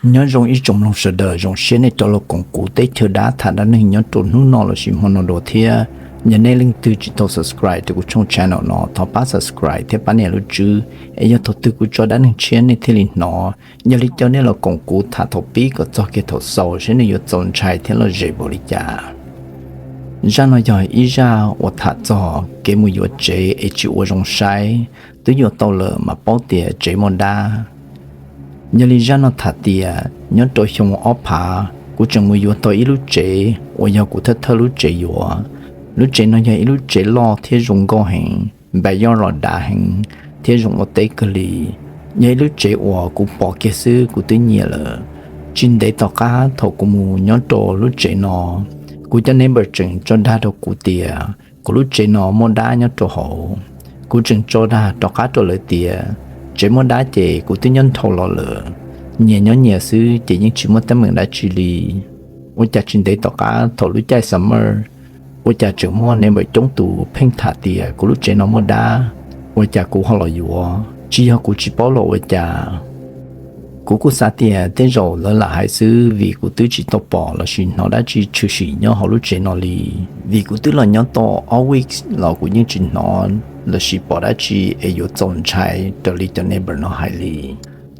Nyob zoo ib tsoom mloog sawv daws, zoo siab nej rov los koom kuv Teb Chaws Dab tham dab neeg nyob rau hnub no lossis hmo no dua thiab. Yog nej leej twg tsis tau subscribe rau kuv tshooj channel no, thov pab subscribe thiab pab nias lub tswb, es yog thaum twg kuv tso dab neeg tshiab nej thiaj li hnov. Yog li caw nej los koom kuv tham thaum pib kom txog kiag thaum xaus seb nej yuav txaus ntshai thiab lom zem npaum li cas. Zaj no yog ib zaj uas tham txog kev mus yuav tsev es tsis ua zoo saib, twb yuav tau lawm mas paub tias tsev muaj dab. Yog li zaj no tham tias nyob rau xyoo ob phav, kuv tseem mus yuav tau ib lub tsev uas yog kuv thawj thawj lub tsev yuav. Lub tsev no yog ib lub tsev loj thiab zoo nkauj heev, npam yoj los dav heev thiab zoo ua teb kawg li. Yog ib lub tsev uas kuv pom kiag xwb kuv twb nyiam lawm. Tsis ntev tom qab thaum kuv mus nyob rau lub tsev no, kuv cov neighbor tseem tso dag rau kuv tias kuv lub tsev no muaj dab nyob rau hauv. Kuv tseem tso dag rov qab rau lawv tias tsev muaj dab ces kuv twb nyob nrhau los lawm, nyias nyob nyias xwb ces yeej tsis muaj teeb meem dab tsi li. Ua cas tsis ntev tom qab thaum lub caij summer, ua cas tseem muaj neighbor coob tus pheej tham tias kuv lub tsev no muaj dab, ua cas kuv ho los yuav, tsis yog kuv tsis paub los ua cas. Kuv kuj xav tias tej zaum lawv lam hais xwb vim kuv twb tsis tau pom lossis hnov dab tsi tshwm sim nyob hauv lub tsev no li. Vim kuv twb los nyob tau ob weeks los kuv yeej tsis hnov lossis pom dab tsi es yuav txaus ntshai raws li cov neighbor no hais li.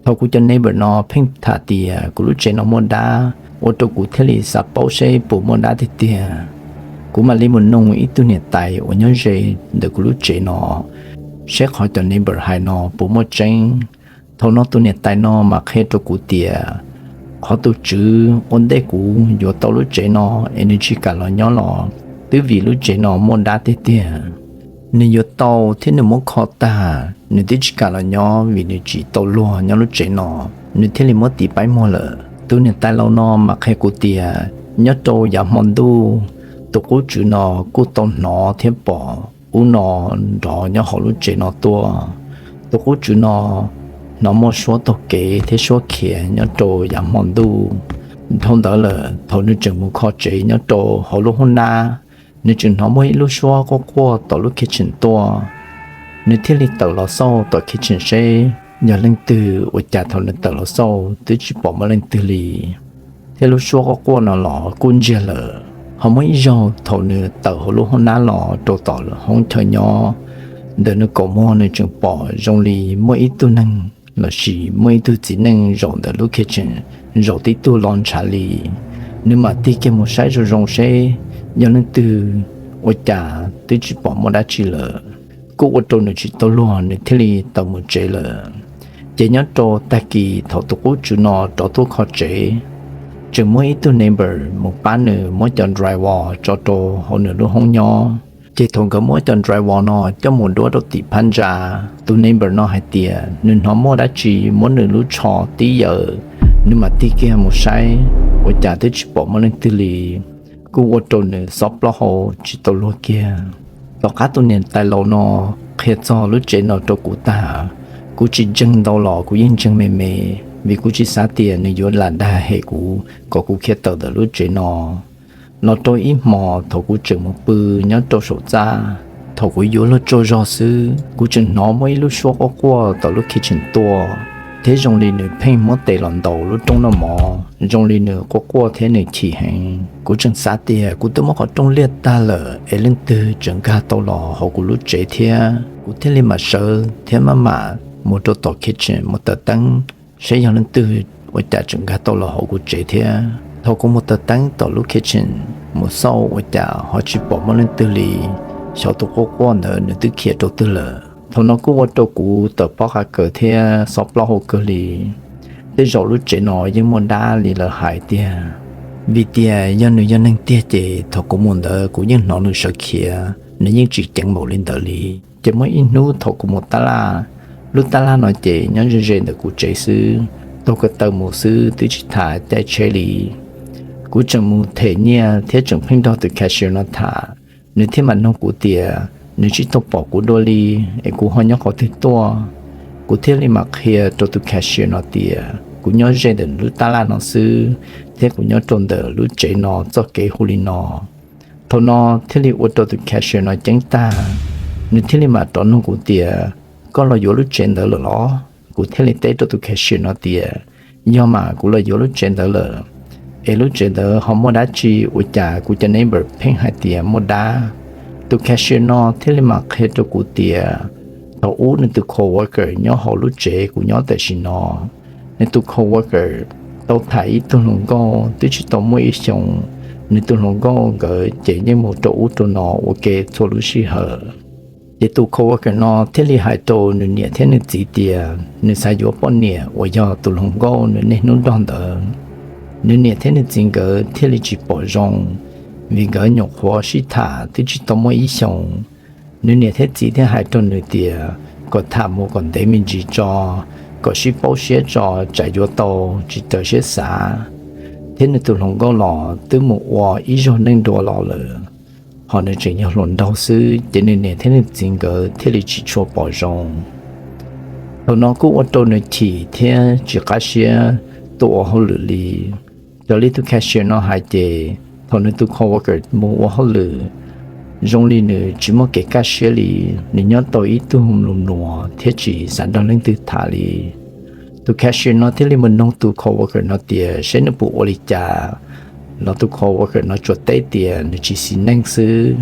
Thaum kuv cov neighbor no pheej tham tias kuv lub tsev no muaj dab, ua rau kuv thiaj li xav paub seb puas muaj dab tiag tiag. Kuv mam li mus noog ib tug niam tais uas nyob ze ntawm kuv lub tsev no seb qhov cov neighbor hais no puas muaj tseeb. Thaum no tus niam tais no mas qhia rau kuv tias qhov tus tswv ua ntej kuv yuav tau lub tsev no es nws tsis kam los nyob los twb vim lub tsev no muaj dab tiag tiag. Nws yuav tau thiab nws muab kho tag, nws twb tsis kam los nyob vim nws tsis tau luag nyob lub tsev no, nws thiaj li muab tiv paib muag lawm. Tus niam tais laus no mas qhia kuv tias nyob rau yav hmo ntuj, tus qub tswv no kuj tau hnov thiab pom ub no nrov nyob hauv lub tsev no tuaj. Tus qub tswv no hnov muaj suab taug kev thiab suab khiav nyob rau yav hmo ntuj. Dhau ntawd lawm thaum nws tseem mus kho tsev nyob rau hauv lub hoob nab, nws tseem hnov muaj ib lub suab quaj quaj tom lub kitchen tuaj. Nws thiaj li tawm los xauj tom kitchen seb yog leej twg, ua cas thaum nws tawm los xauj twb tsis pom muaj leej twg li. Thiab lub suab quaj quaj no los kuj ntsiag lawm. Ho muaj ib zaug thaum nws tawm hauv lub hoob nab los rau tom hoob chaw nyob, ntawm nws kaum muag nws tseem pom zoo li muaj ib tug neeg lossis muaj ib tug txiv neej zaum ntawm lub kitchen, zaum tib tug los ntshav li. Nws mam tig kiag mus saib zoo zoo seb yog leej twg, ua cas twb tsis pom muaj dab tsi lawm. Kuj ua rau nws tsis tau luag, nws thiaj li tawm mus tsev lawm. Ces nyob rau tag kis thaum tus qub tswv no rov tuaj kho tsev, tseem muab ib tug neighbor mus pab nws muab cov drywall tso rau hauv nws lub hoob nyob. Ces thaum nkawd muab cov drywall no coj mus duab rau tim phab ntsa, tus neighbor no hais tias nws hnov muaj dab tsi muab nws lub tsho tib yaws. Nws mam tig kiag mus saib, ua cas twb tsis pom muaj leej twg li. Kuj ua rau nws xob plaub hau tsis tau luag kiag. Tom qab tus niam tais laus no qhia txog lub tsev no rau kuv tag, kuv tsis ntseeg ntau los kuv yeej ntseeg me me, vim kuv tsis xav tias nws yuav lam dag hem kuv kom kuv khiav tawm ntawm lub tsev no. Los rau ib hmo thaum kuv tseem mus pw nyob rau saum txaj, thaum kuv yuav luag tsaug zog xwb, kuv tseem hnov muaj ib lub suab quaj quaj tom lub kitchen tuaj, thiab zoo li nws pheej muab tes los ntaus lub rooj noj mov, zoo li nws quaj quaj thiab nws chim heev. Kuv tseem xav tias kuv twb muab qhov rooj liaj tag lawm es leej twg tseem nkag tau los hauv kuv lub tsev thiab. Kuv thiaj li mam sawv thiab maj mam mus rau tom kitchen mus taws teeb, saib yog leej twg ua cas tseem nkag tau los hauv kuv tsev thiab. Thaum kuv mus taws teeb tom lub kitchen mus xauj ua cas ho tsis pom muaj leej twg li, xyov tus quaj quaj ntawd nws twb khiav rau twg lawm. Thaum no kuj ua rau kuv tawm pob qa kaws thiab xob plaub hau kawg li. Tej zaum lub tsev no yeej muaj dab li lawv hais tiag, vim tias yog nws yog neeg tiag ces thaum kuv mus ntawd kuv yeej hnov nws sawv khiav, nws yeej tsis ceev npaum li ntawd li. Ces muaj ib hnub thaum kuv mus tab laj, lub tab laj no ces nyob ze ze ntawm kuv tsev xwb, taug ko taw mus xwb twb tsis tas caij tsheb li. Kuv tseem mus them nyiaj thiab tseem pheej nrog tus cashier no tham, nws thiaj mam nug kuv tias nws tsis tau pom kuv dua li, es kuv ho nyob qhov twg tuaj. Kuv thiaj li mam qhia rau tus cashier no tias kuv nyob ze ntawm lub tab laj no xwb, thiab kuv nyob rau ntawm lub tsev no txoj kev hu li no. Thaum no thiaj li ua rau tus cashier no ceeb tag, nws thiaj li mam rov nug kuv tias koj los yuav lub tsev ntawd lawm los? Kuv thiaj li teb rau tus cashier no tias Yog mas kuv los yuav lub tsev ntawd lawm, es lub tsev ntawd ho muaj dab tsi ua cas kuv cov neighbor pheej hais tias muaj dab? Tus cashier no thiaj li mam qhia rau kuv tias thaum ub nws tus coworker nyob hauv lub tsev kuv nyob tam sim no, nws tus coworker tau tham ib tug hluas nkauj twb tsis tau muaj ib xyoos. Nws tus hluas nkauj nkawd ces yeej mus rau ub rau no ua ke txhua lub sij hawm. Ces tus coworker no thiaj li hais rau nws niam thiab nws txiv tias nws xav yuav poj niam uas yog tus hluas nkauj nws niaj hnub nrog ntawd. Nws niam thiab nws txiv nkawd thiaj li tsis pom zoo, vim nkawd nyuam qhuav sib tham twb tsis tau muaj ib xyoos. Nws niam thiab txiv thiaj hais rau nws tias kom tham mus kom ntev me ntsis tso, kom sib paub siab tso, tsam yuav tau tsis raws siab xav. Thiab nws tus hluas nkauj los twb mus ua ib zaug neej dua los lawm, ho nws tseem yog hluas nraug xwb, ces nws niam thiab nws txiv nkawd thiaj li tsis tshua pom zoo. Thaum no kuj ua rau nws chim thiab tsis qab siab tuaj ua hauj lwm li. Raws li tus cashier no hais ces thaum nws tus coworker mus ua hauj lwm, zoo li nws tsis muaj kev kaj siab li, nws nyob tau ib tug mlus mluas thiab tsis xav nrog leej twg tham li. Tus cashier no thiaj li mus noog tus coworker no tias seb nws puas ua li cas, los tus coworker no tsuas teb tias nws tsis xis neej xwb.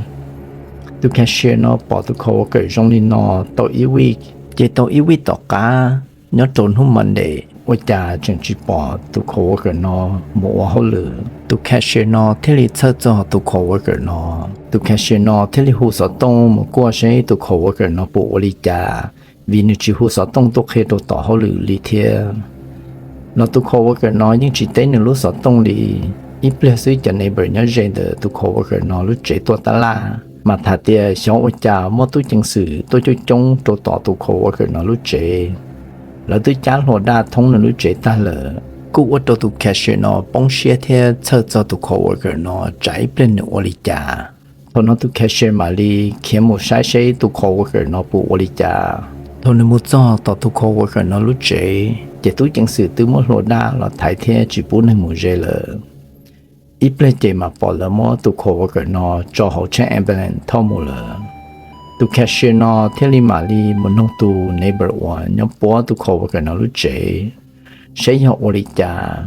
Tus cashier no pom tus coworker zoo li no tau ib week, ces tau ib week tom qab nyob rau hnub Monday ua cas tseem tsis pom tus coworker no mus ua hauj lwm. Tus cashier no thiaj li txhawj txog tus coworker no. Tus cashier no thiaj li hu xov tooj mus kuaj seb tus coworker no puas ua li cas, vim nws tsis hu xov tooj tuaj qhia rau tom hauj lwm li thiab. Los tus coworker no yeej tsis teb nws lub xov tooj li. Ib pliag xwb cov neighbor nyob ze ntawm tus coworker no lub tsev tuaj tab laj mas tham tias xyov ua cas muaj tub ceev xwm tuaj coob coob rau tom tus coworker no lub tsev. Lawv twb cab hlua daj thoob nws lub tsev tag lawm, kuj ua rau tus cashier no poob siab thiab txhawj txog tus coworker no tsam ib pliag nws ua li cas. Thaum no tus cashier mam li khiav mus saib seb tus coworker no puas ua li cas. Thaum nws mus txog tom tus coworker no lub tsev ces tub ceev xwm twb muab hlua daj los thaiv thiab tsis pub neeg mus ze lawm. Ib pliag ces mam pom lawv muab tus coworker no tso hauv tsheb ambulance thauj mus lawm. Tus cashier no thiaj li mam li mus noog tus neighbor uas nyob puab tus coworker no lub tsev seb yog ua li cas.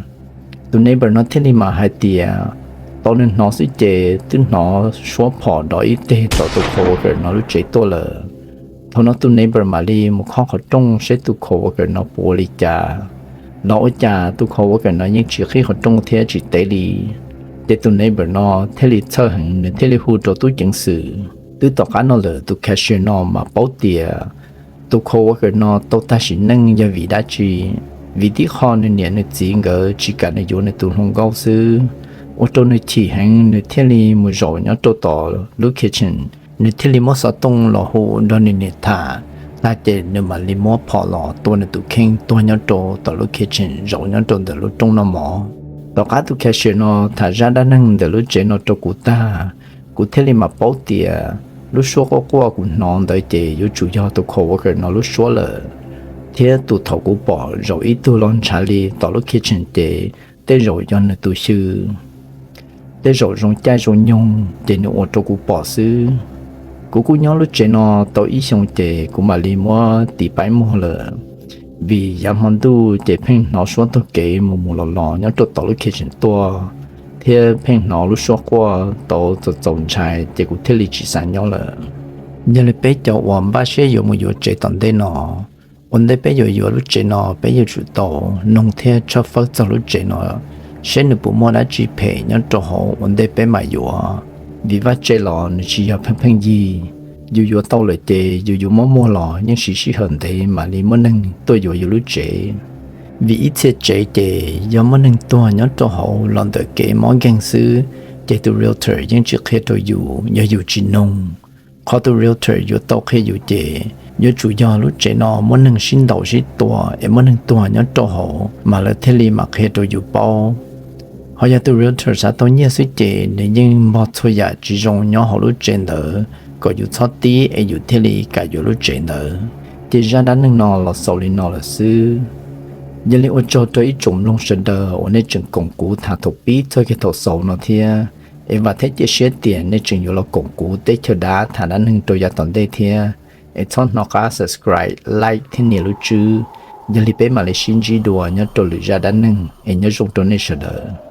Tus neighbor no thiaj li mam hais tias tau nws hnov xwb ces twb hnov suab phom dov ib teg tom tus coworker no lub tsev tuaj lawm. Thaum no tus neighbor mam li mus khob qhov rooj seb tus coworker no puas ua li cas, los ua cas tus coworker no yeej tsis qhib qhov rooj thiab tsis teb li. Ces tus neighbor no thiaj li txhawj heev, nws thiaj li hu rau tub ceev xwm. Twb tom qab no lawm tus cashier no mam paub tias tus coworker no tau tag sim neej yog vim dab tsi. Vim tib qho nws niam nws txiv nkawd tsis kam nws yuav nws tus hluas nkauj xwb, ua rau nws chim heev, nws thiaj li mus zaum nyob rau tom lub kitchen. Nws thiaj li muab xov tooj los hu nrog nws niam tham tag ces nws mam li muab phom los tua nws tus kheej tuag nyob rau tom lub kitchen zaum nyob rau ntawm lub rooj noj mov. Tom qab tus cashier no tham zaj dab neeg ntawm lub tsev no rau kuv tag, kuv thiaj li mam paub tias lub suab quaj quaj kuv hnov ntawd ces yuav tsum yog tus coworker no lub suab lawm, thiab tus thaum kuv pom zaum ib tug los ntshav li tom lub kitchen ces tej zaum yog nws tus xyw. Tej zaum zoo caij zoo nyoog ces nws ua rau kuv pom xwb. Kuv kuj nyob lub tsev no tau ib xyoo ces kuv mam li muab tiv paib muag lawm, vim yav hmo ntuj ces pheej hnov suab taug kev mus mus los los nyob rau tom lub kitchen tuaj, thiab pheej hnov lub suab quaj tau txaus txaus ntshai ces kuv thiaj li tsis xav nyob lawm. Yog li peb cov uas npaj siab yuav mus yuav tsev tom ntej no, ua ntej peb yuav yuav lub tsev no peb yuav tsum tau noog thiab tshawb fawb txog lub tsev no seb nws puas muaj dab tsi phem nyob rau hauv ua ntej peb mam yuav. Vim vaj tse los nws tsis yog pheej pheej yig, yus yuav tau lawm ces yus yuav muab muag los yeej siv sij hawm ntev mam li muaj neeg tuaj yuav yus lub tsev. Vim ib txhia tsev ces yog muaj neeg tuag nyob rau hauv los ntawm kev mob nkeeg xwb, ces tus realtor yeej tsis qhia rau yus yog yus tsis noog. Qhov tus realtor yuav tau qhia yus ces yuav tsum yog lub tsev no muaj neeg sib ntaus sib tua es muaj neeg tuag nyob rau hauv mas lawv thiaj li mam qhia rau yus paub. Ho yog tus realtor xav tau nyiaj xwb ces nws yeej npog txhua yam tsis zoo nyob hauv lub tsev ntawd kom yus txhob tib es yus thiaj li kam yuav lub tsev ntawd. Ces zaj dab neeg no los xaus li no lawm xwb. Yog li ua tsaug rau ib tsoom mloog sawv daws uas nej tseem koom kuv tham thaum pib txog kiag thaum xaus no thiab. Es vam thiab cia siab tias nej tseem yuav los koom kuv teb chaws dab tham dab neeg rau yav tom ntej thiab. Es txhob hnov qab subscribe, like thiab nias lub tswb Yog li peb mam li sib ntsib dua nyob rau lwm zaj dab neeg es nyob zoo rau nej sawv daws.